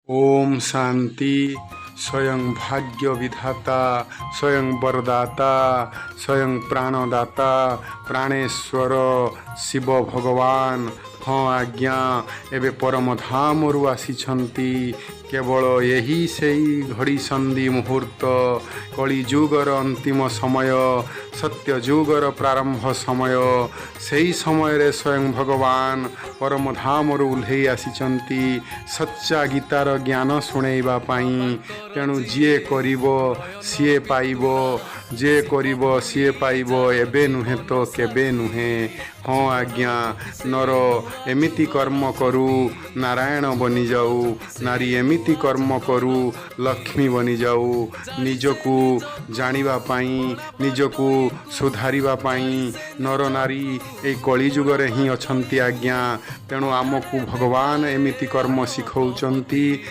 ଓମ୍ ଶାନ୍ତି। ସ୍ୱୟଂ ଭାଗ୍ୟ ବିଧାତା, ସ୍ୱୟଂ ବରଦାତା, ସ୍ୱୟଂ ପ୍ରାଣଦାତା, ପ୍ରାଣେଶ୍ୱର ଶିବ ଭଗବାନ, ହଁ ଆଜ୍ଞା, ଏବେ ପରମଧାମରୁ ଆସିଛନ୍ତି। କେବଳ ଏହି ସେଇ ଘଡ଼ି ସନ୍ଧି ମୁହୂର୍ତ୍ତ, କଳିଯୁଗର ଅନ୍ତିମ ସମୟ, ସତ୍ୟ ଯୁଗର ପ୍ରାରମ୍ଭ ସମୟ, ସେହି ସମୟରେ ସ୍ୱୟଂ ଭଗବାନ ପରମଧାମରୁ ଓହ୍ଲେଇ ଆସିଛନ୍ତି ସଚ୍ଚା ଗୀତାର ଜ୍ଞାନ ଶୁଣେଇବା ପାଇଁ। ତେଣୁ ଯିଏ କରିବ ସିଏ ପାଇବ, ଯିଏ କରିବ ସିଏ ପାଇବ, ଏବେ ନୁହେଁ ତ କେବେ ନୁହେଁ। ହଁ ଆଜ୍ଞା, ନର ଏମିତି କର୍ମ କରୁ, ନାରାୟଣ ବନିଯାଉ। ନାରୀ ଏମିତି କର୍ମ କରୁ, ଲକ୍ଷ୍ମୀ ବନିଯାଉ। ନିଜକୁ ଜାଣିବା ପାଇଁ, ନିଜକୁ ସୁଧାରିବା ପାଇଁ ନର ନାରୀ ଏଇ କଳିଯୁଗରେ ହିଁ ଅଛନ୍ତି ଆଜ୍ଞା। ତେଣୁ ଆମକୁ ଭଗବାନ ଏମିତି କର୍ମ ଶିଖଉଛନ୍ତି।